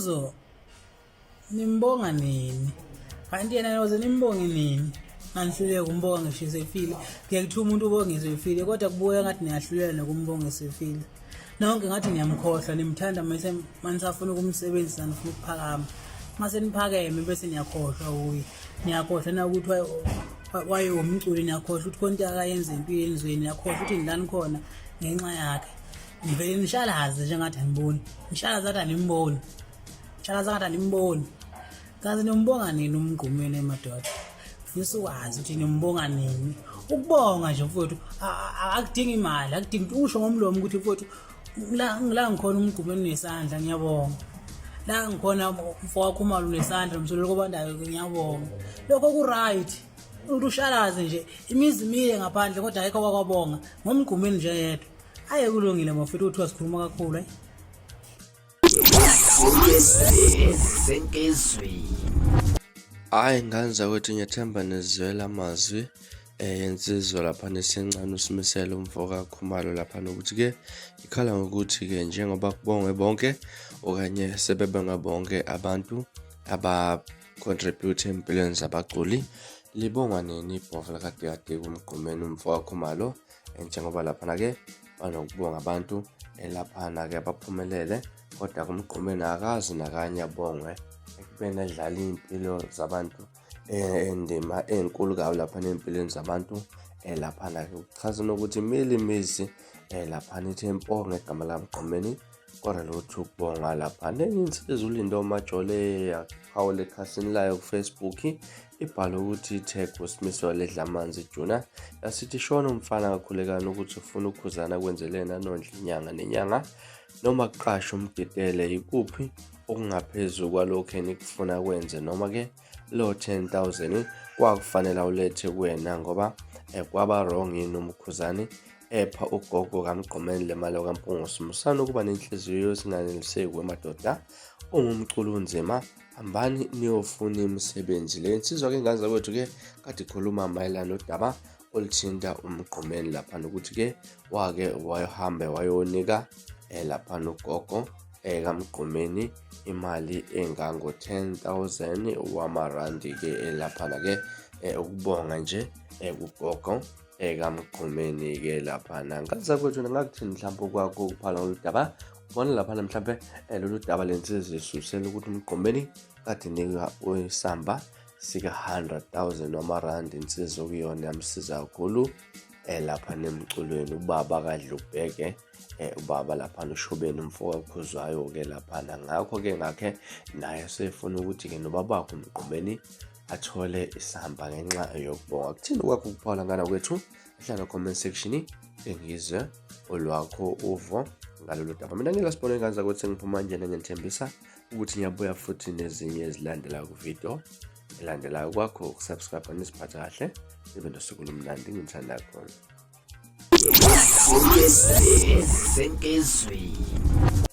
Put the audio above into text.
Umbuzo nimbonga nini? Kanti yena noze nimbonge nini? Nganihluleka ukumbonga ngisho esefile. Kuye kuthiwa umuntu ubonge esefile kodwa kubukeka ngathi niyahluleka nokumbonga esefile. Nonke ngathi niyamkhohlwa nimthanda mase manisafuna ukumsebenzisa nifuna ukuphakama. Mase niphakeme bese niyakhohlwa kuye. Niyakhohlwa na ukuthi wayewumculi niyakhohlwa ukuthi khona into akayenza empilweni zweni niyakhohlwa ukuthi nilani khona ngenxa yakhe. Ngivele nishalaze nje ngathi aniboni. Nishalaze ngathi animboni. Nishalaze ngathi animboni. Kaze nimbonga nini umgqumeni emadoda? Ngifisa ukwazi ukuthi nimbonga nini. Ukubonga nje mfowethu akudingi imali, akudingi usho ngomlomo ukuthi mfowethu la la ngikhona umgqumeni nesandla ngiyabonga. La ngikhona mfowakho umali unesandla umsulelo kobandayo ngiyabonga. Lokho ku right. Umuntu ushalaze nje imizi imile ngaphandle kodwa ayikho kwakwabonga ngomgqumeni nje yedwa. Aye kulungile mafethu kuthiwa sikhuluma kakhulu ayi. Hhayi ngane zakwethu ngiyathemba nizwela amazwi ensizwa laphana esencane uSimisele umfo kaKhumalo laphana ukuthi-ke ikhala ngokuthi-ke njengoba kubongwe bonke okanye sebebonga bonke abantu aba-contribute empilweni zabaculi libongwa nini ibhova likaDikadika uMgqumeni umfo kaKhumalo njengoba laphana-ke banokubonga abantu elaphana-ke abaphumelele kodwa kumgqumeni akazi nakanye abongwe ekubeni edlala iy'mpilo zabantu endima enkulu kabi laphana ey'mpilweni zabantu laphana-ke kuchaza nokuthi imile imizi laphana ithe mpo ngegama lamgqumeni kodwa lutho ukubonga laphana enye insizwa uLindo Majole yaphawula ekhasini layo kuFacebook ibhale ukuthi tag uSimiso Ledlamanzi Juna yasithi shona umfana kakhulekani ukuthi ufuna ukhuzana kwenzeleni anondle inyanga nenyanga noma kuqashe umgidele ikuphi okungaphezu kwalokhu enikufuna kwenze noma ke lo 10000 kwakufanele awulethe kuwena ngoba kwaba wrong yini umkhuzani epha ugogo kaMgqumeni le mali okaMpungose. Musani ukuba nenhliziyo esinganeliseki wemadoda. Ungumculo unzima, hambani niyofuna imisebenzi. Le nsizwa-ke ngane zakwethu-ke kade ikhuluma mayelana nodaba oluthinta uMgqumeni laphana ukuthi-ke wake wayohambe wayonika laphana ugogo kaMgqumeni imali engango-10,000 wamarandi-ke laphana-ke ukubonga nje kugogo ekaMgqumeni-ke laphana. Ngathi zakwethu ngakuthini mhlawumbe okwakho ukuphala ngolu daba ubona laphana mhlawumbe lolu daba lensizwa isusela ukuthi uMgqumeni kade nika isamba sika-100,000 wamarandi insizwa okuyona yamsiza kakhulu lapha nemculweni ubaba kaDlubheke ubaba laphana uShobeni umfo kaKhuzwayo-ke laphana ngakho-ke ngakhe naye sefuna ukuthi-ke nobabakhe uMgqumeni athole isamba ngenxa yokubonga. Kuthini okwakho ukuphawula ngana kwethu? Hlala comment section engizwe olwakho uvo ngalolu daba. Mina ngila sibone ingane zakwethu sengiphuma njena ngiyanithembisa ukuthi ngiyabuya futhi nezinye ezilandelayo ku-video elandelayo kwakho ukusubscribe nisiphathe kahle nibe nosuku olumnandi ngithanda khona. Senkizweni.